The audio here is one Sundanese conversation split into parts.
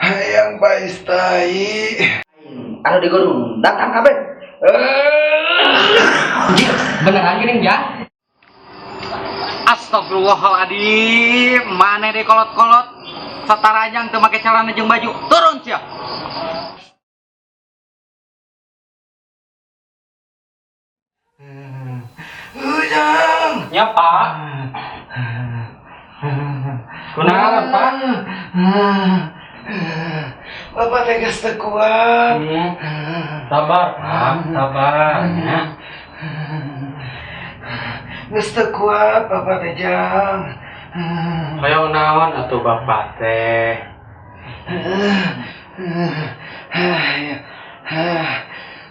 Hayang pais tai. Anu di gunung datang kabeh. Anjir, beneran gini ya? Astagfirullahaladzim, mana deh kolot-kolot satarajang teu make celana jeung baju. Turun sia. Ujang. Ya, Pak. Kunaon, Pak? Bapak teh geus teu kuat. Sabar, Pak. Sabar ya. Geus teu kuat Bapak teh, Jang. Hoyong naon atuh Bapak teh?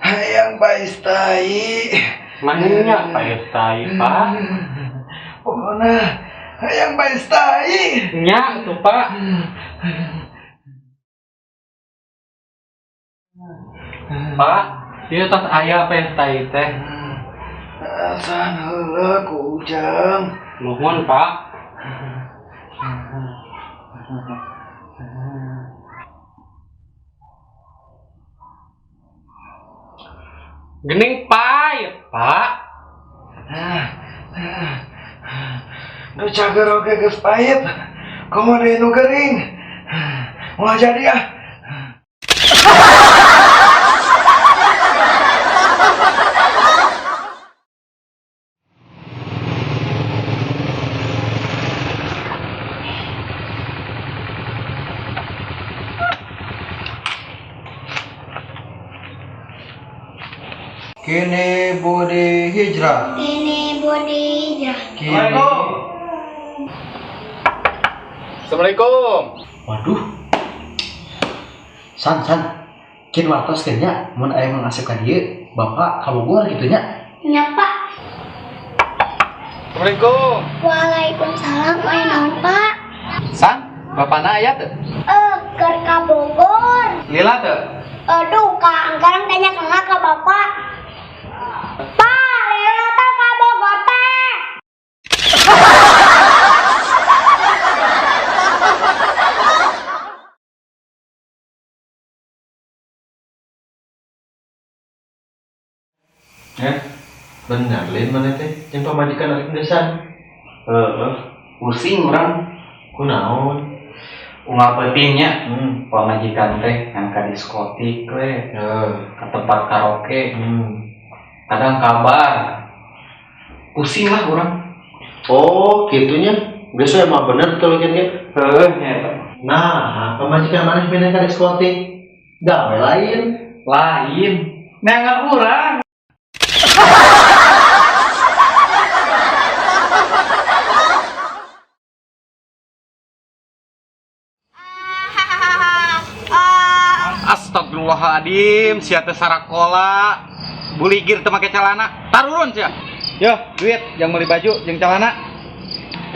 Hayang pais tai. Maninya pais tai, Pak? Pokoknya hayang pais tai. Nya tuh, Pak. Pak, ieu tos aya pais tai teh. Asan heula ku Ujang. Nuhun, Pak. Gening pahit, Pak. Nu cager oge geus pahit. Komo deui nu gering. Moal jadi ah. Kini Budi Hijrah. Ini Budi Hijrah. Kini. Assalamualaikum. Waduh. San, san. Kin wartos teh nya mun aya nu ngasep ka dieu, Bapak ka Bogor kitu nya. Nya, Pak. Assalamualaikum. Waalaikumsalam. Aya naon, Pak? San, bapakna aya teu? Eh, keur ka Bogor. Lila teu? Aduh, Kak, angkarang tanya kena ka Bapak. Pak, lila teh ka Bogor teh. Ya, bener lain mana teh jeung pamajikan arek geussan. Heeh, pusing urang. Kunaon? Unggal peutingnya, pamajikan teh ngan ka diskotik we, ka tempat karaoke, kadang kabar. Pusing lah urang. Oh, kitunya. Geus we emang bener tuh kan ge. Heeh, nya eta. Nah, pamajikan maneh pindah ka diskotik. Gawe lain. Lain. Neangan urang. Astagfirullahaladzim, sia teh sarakola. Buligir teu make celana. Tarurun sia. Yo, duit jang meuli baju jeung celana.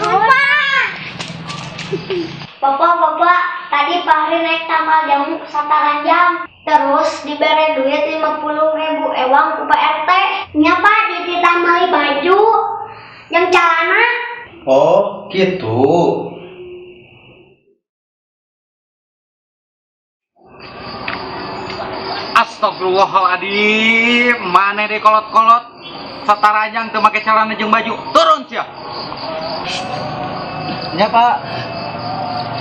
Lupa. Bapak, Bapak, tadi Fahri naik tambal jamu ke Sataranjang. Terus diberi duit 50.000 ewang ku Pak RT. Nya Pak, dititah meuli baju yang celana. Oh, gitu. Astagfirullahaladzim, mana deh kolot-kolot satarajang teu make celana jeung baju. Turun sia. Nya, Pak.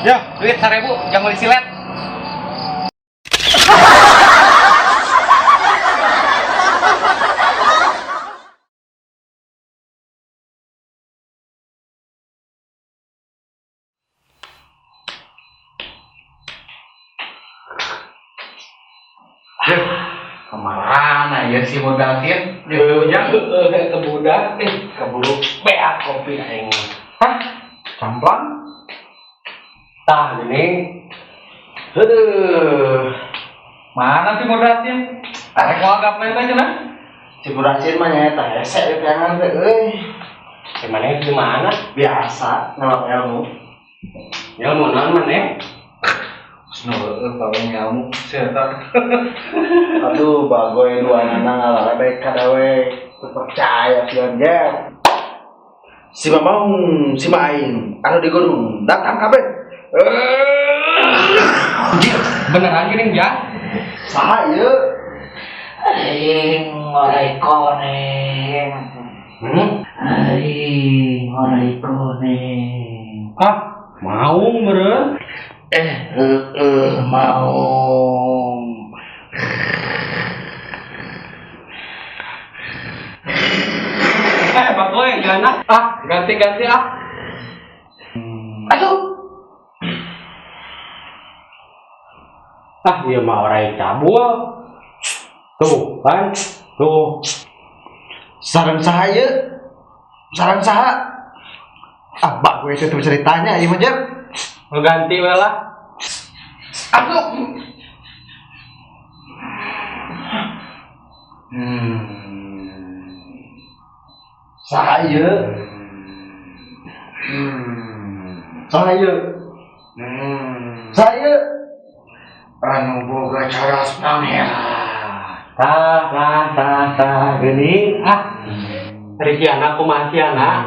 Ya, duit 1000 jang meuli silet. Kemana ya si Mudasin? Jeung Ujang Heeh, eta budak keburu beak kopi aing. Hah? Camplang? Tah geuning. Aduh. Mana si Mudasin? Arek moal gaple teh cenah. Si Mudasin mah nyaeta hese di teangan teh euy. Si maneh di mana? Biasa ngalap ilmu. Ilmu naon maneh? Snow paling ngamuk sia eta. Aduh, bagoy dua nana ngalalebek kadawe. Teu percaya sieun ge. Si Mamang, si Maing, anu di gunung datang kabeh. Anjir, beneran gini ya? Saha ieu? Aing orai koneng. Hmm? Aing orai koneng. Ah, mau meureun? Eh, heueuh mau. Eh, Bagoy, jangan ah. Ah, ganti-ganti ah. Aduh. Ah, ieu mah orai cabul. Tuh, kan? Tuh. Sareng saha ieu? Sareng saha? Ah, bagus itu bisa ditanya ieu mah, Jep. Ganti we lah. Aduh. Hmm. Saha ieu? Hmm. Saha ieu? Hmm. Saha ieu? Anu boga cadas pangeran. Tah, tah, tah, tah, geuning ah. Ari siana kumaha siana?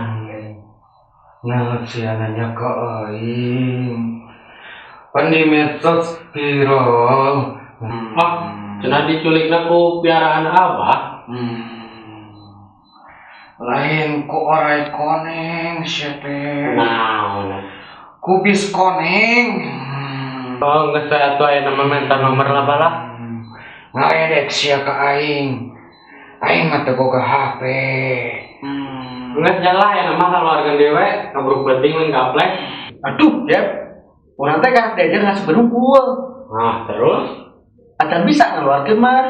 Nah, sia nanya ke aing. Pan di medsos viral. Ah, cenah diculikna ku piaraan abah. Hmm. Lain ku orai koneng sia teh. Naon? Ku bis koneng. Hmm. Oh, geus atuh aya nama minta nomor lah balah. Ngaedek sia ka aing. Aing mah teu boga HP. Hmm. Geus jalah aya nama keluarga dewe, kaburu penting lain gaplek. Aduh, Jep. Urang teh kan diajar ngasih berungkul. Nah, terus Acan bisa ngeluarkeun mah.